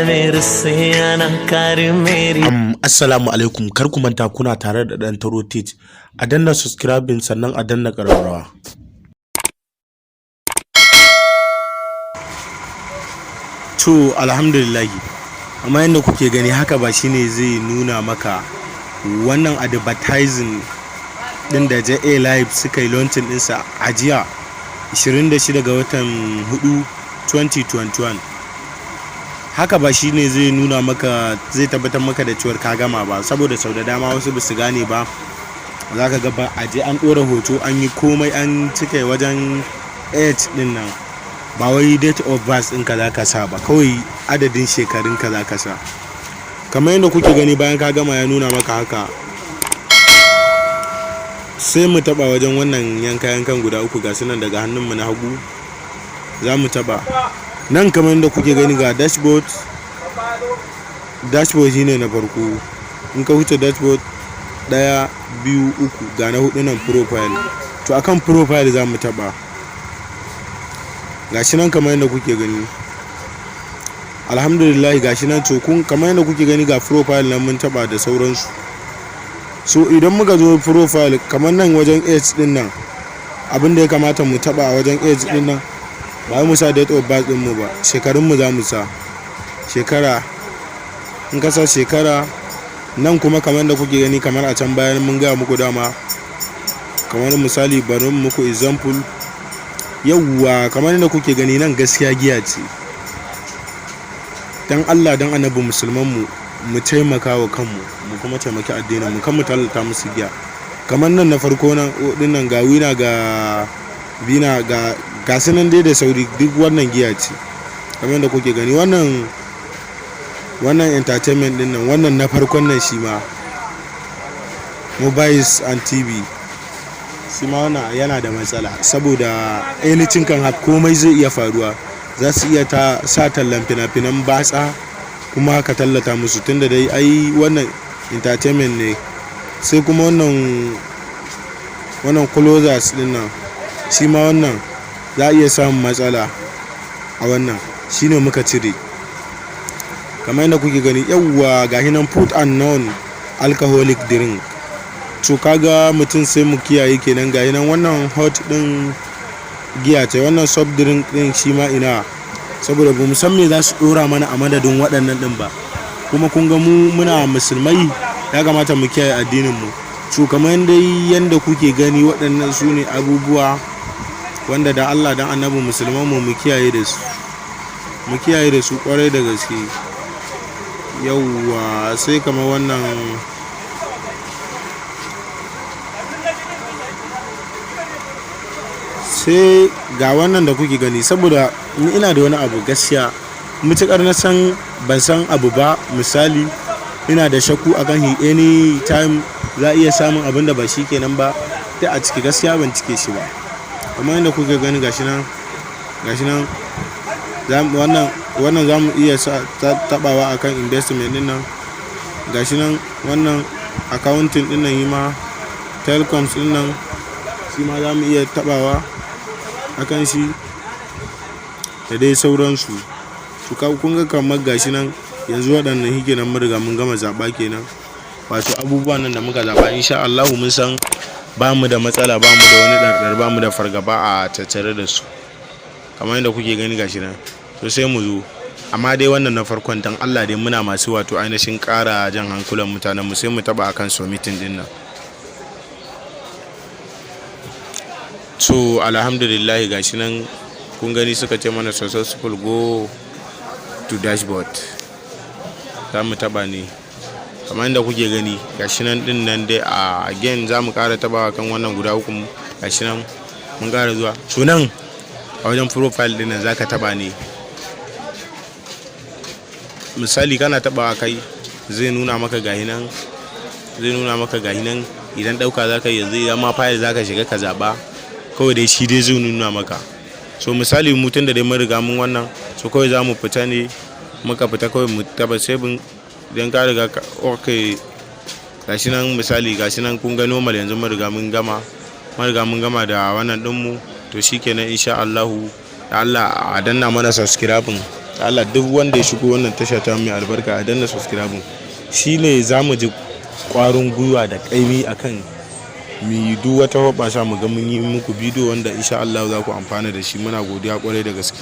ਐਵੇਂ ਰੁੱਸਿਆ ਨਾ ਕਰ ਮੇਰੀ Assalamu alaikum, kar ku manta kuna tare da ɗan Taro Tech. A danna subscribing, sannan a danna ƙararrawa. To, alhamdulillahi, amma yadda kuke gani haka ba shine zai nuna maka wannan advertising ɗin da JA Live suka yi launching ɗinsa a jiya, 26 ga watan 4, 2021. Haka ba shi ne zai nuna maka, zai tabbatar maka da cewar ka gama ba, saboda sau da dama wasu ba su gane ba. Za ka ga ba a je an ɗora hoto, an yi komai, an cika wajen age ɗin nan. Ba wai date of birth ɗinka za ka sa ba, kawai adadin shekarunka za ka sa. Kamar yadda kuke gani, bayan ka gama ya nuna maka haka, sai mu taɓa wajen wannan yanka yankan guda uku, ga su nan daga hannunmu na hagu. Za mu taɓa nan. Kamar yadda kuke gani, ga dashboard. Dashboard shine na farko. In ka wuce dashboard, ɗaya, biyu, uku, ga na hudu nan, profile. To, akan profile za mu taɓa. Gashi nan kamar yadda kuke gani, alhamdulillah, gashi nan. To, kun kamar yadda kuke gani, ga profile nan mun taɓa da sauransu. So idan muka zo profile, kamar nan wajen age din nan, abin da ya kamata mu taɓa a wajen age din nan, ba mu sa date of birth din mu ba, shekarun mu za mu sa. Shekara, in ka sa shekara nan kuma, kamar da kuke gani, kamar a can bayan mun gaya muku dama, kamar misali, bari muku example. Yauwa, kamar da kuke gani nan, gaskiya giya ce. Dan Allah dan Annabi, musulman mu, mu taimaka wa kanmu, mu kuma taimaki addinin mu, kan mu tallata musu giya. Kamar nan na farko nan dinnan, ga wina, ga bina, ga su nan dai da sauri, duk wannan giya ce. Kamar da kuke gani, wannan entertainment din nan, wannan na farkon nan, shi ma mobiles and TV, shi ma wannan yana da matsala, saboda anything kan komai zai iya faruwa. Za su iya ta sa tallan fina-finan batsa kuma ka tallata musu, tunda dai ai wannan entertainment ne. Sai kuma wannan closers din nan, shi ma wannan za a iya samun matsala a wannan, shine muka cire. Kamar yadda kuke gani, yawwa, gashi nan, food and non alcoholic drink. To, kaga mutum sai mu kiyaye kenan. Gashi nan, wannan hot din giya ce, wannan soft drink din shi ma ina, saboda ba mu san me za su dora mana a madadin waɗannan din ba. Kuma kun ga mu muna musulmai, ya kamata mu kiyaye addinin mu. To, kamar dai yanda kuke gani, waɗannan su ne abubuwa wanda da Allah dan Annabi, musulman mu, mu kiyaye da su, mu kiyaye da su kwarai da gaske. Yauwa, sai kamar wannan, sai ga wannan da kuke gani. Saboda ni ina da wani abu, gaskiya, mutukar na san ban san abu ba, misali ina da shakku akan hi, any time za a iya samun abin da ba shi kenan ba sai a ciki. Gaskiya ban cike shi ba. Kamar yadda kuke gani, gashi nan, gashi nan. Wannan za mu iya tabawa akan investment din nan. Gashi nan, wannan accounting din nan yi ma, telecoms din nan shi ma za mu iya tabawa akan shi da dai sauransu. To, kun ga kamar gashi nan yanzu, waɗannan shi kenan, mun riga mun gama zaɓa kenan. Wato abubuwan nan da muka zaɓa, insha Allahu mun san ba mu da matsala, ba mu da wani ɗarɗar, ba mu da fargaba a tattare da su. Kamar yadda kuke gani, gashi nan. To, sai mu zo. Amma dai wannan na farkon, dan Allah dai, muna masu wato ainihin ƙara jan hankulan mutanen mu, sai mu taɓa akan submitting din nan. To, alhamdulillah, gashi nan kun gani, suka ce mana "Successful, go to dashboard". Za mu taɓa ne. Kamar yadda kuke gani, gashi nan din nan dai. A again za mu ƙara tabawa kan wannan guda uku. Gashi nan mun ƙara zuwa. To, nan a wajen profile din nan zaka taɓa ne. Misali, kana taɓawa kai, zai nuna maka gahi nan, zai nuna maka gahi nan. Idan ɗauka zaka yi yanzu, idan ma file zaka shiga ka zaɓa, kawai dai shi dai zai nuna maka. So misali, mu tun da dai mun riga mun wannan, so kawai za mu fita ne. Muka fita, kawai mu taba saving. Idan ka riga ka, okay, gashi nan. Misali, gashi nan, kun ga normal yanzu mun riga mun gama, mun riga mun gama da wannan ɗinmu. To, shikenan, insha Allahu. Da Allah a danna mana subscribing. Da Allah, duk wanda ya shigo wannan tasha ta mai albarka, a danna subscribe. Shine za mu ji ƙwarin gwiwa da ƙaimi akan mu yi duk wata hoɓɓasa mu ga mun yi muku bidiyo wanda insha Allah za ku amfana da shi. Muna godiya kwarai da gaske.